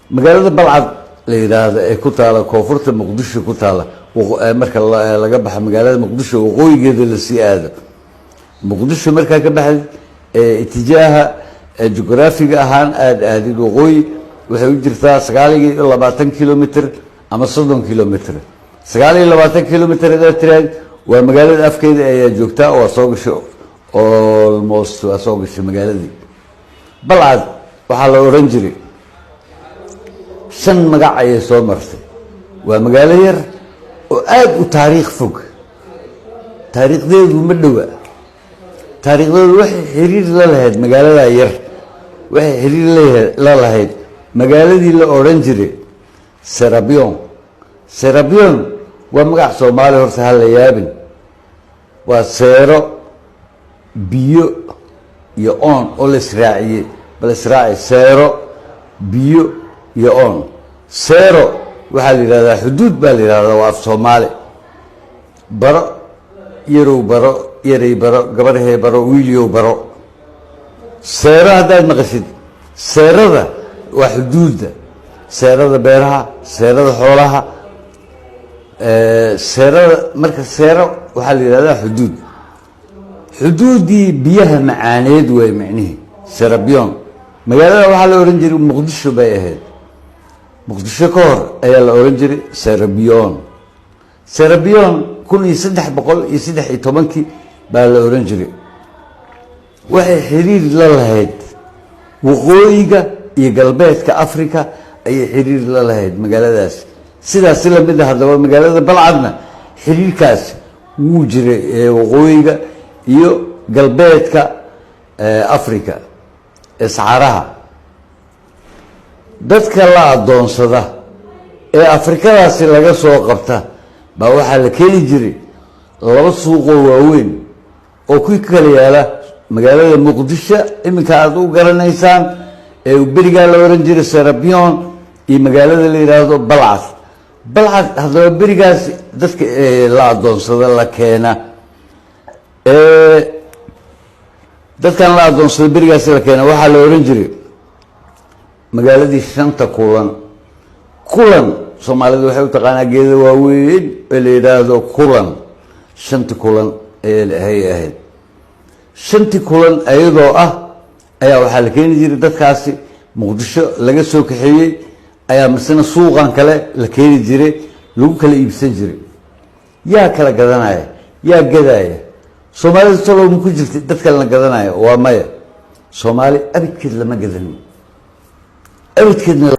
Magaalada Balcad la yidhaahdo ee ku taala koonfurta Muqdisho ku taala, marka laga baxo magaalada Muqdisho, waqooyigeeda lasii aado, Muqdisho markaa ka baxdid, itijaaha jugraafiga ahaan aada aadid waqooyi, waxay u jirtaa 29 kilomitr ama 30 kilomitr. 29 kilomitr hadaad tiraad, waa magaalada afkeeda ayaa joogtaa oo waa soo gashay, almost waa soo gashay magaaladii. Balcad waxaa la oran jiray, shan magac ayay soo martay. Waa magaalo yar oo aada u taariikh fog. Taariikhdeedu ma dhowa. Taariikhdeedu waxay xiriir la lahayd, magaalada yar waxay xiriir la lahayd magaaladii la odhan jiray Serabion. Serabion waa magac Soomaali, horta ha la yaabin. Waa seero, biyo iyo oon oo la israaciyey. Bal israaci: seero, biyo iyo oon. Seero waxaa la yidhahdaa xuduud baa la yidhahdaa, waa af Soomaali. Baro yarow, baro yaray, baro gabarhee, baro wiilyow, baro. Seero haddaad maqashid, seerada waa xuduudda, seerada beeraha, seerada xoolaha, seerada. Marka seero waxaa la yidhahdaa xuduud. Xuduuddii biyaha macaaneed way micnihii Serabion. Magaalada waxaa la odhan jiray, Muqdisho bay ahayd, Muqdisho ka hor ayaa la odhan jiray Serabion. Serabion 1313-kii baa la odhan jiray. Waxay xiriir la lahayd waqooyiga iyo galbeedka Africa ayay xiriir la lahayd magaaladaas. Sidaas si lamid a haddaba magaalada Balcadna xiriirkaas wuu jiray ee waqooyiga iyo galbeedka Africa ee saxaaraha. Dadka la addoonsada ee Afrikadaasi laga soo qabta baa waxaa la keeni jiray laba suuqoo waaweyn oo ku kala yaala magaalada Muqdisho iminka aada u garanaysaan ee berigaa la oran jiray Serabion iyo magaalada la yidhaahdo Balcad. Balcad haddaba berigaas dadka la addoonsada la keena, dadkan la addoonsada berigaas la keena, waxaa la oran jiray magaaladii shanta kulan. Kulan Soomaalida waxay u taqaanaa geeda waaweyn ee la yidhaahdo kulan. Shanti kulan ayay ahayd. Shanti kulan ayadoo ah ayaa waxaa la keeni jiray dadkaasi Muqdisho laga soo kaxeeyey, ayaa misena suuqan kale la keeni jiray, lagu kala iibsan jiray. Yaa kala gadanaya? Yaa gadaya? Soomaalida talow ma ku jirta dad kalena gadanaya? Waa maya. Soomaali abidkeed lama gadanin, abidkeedna.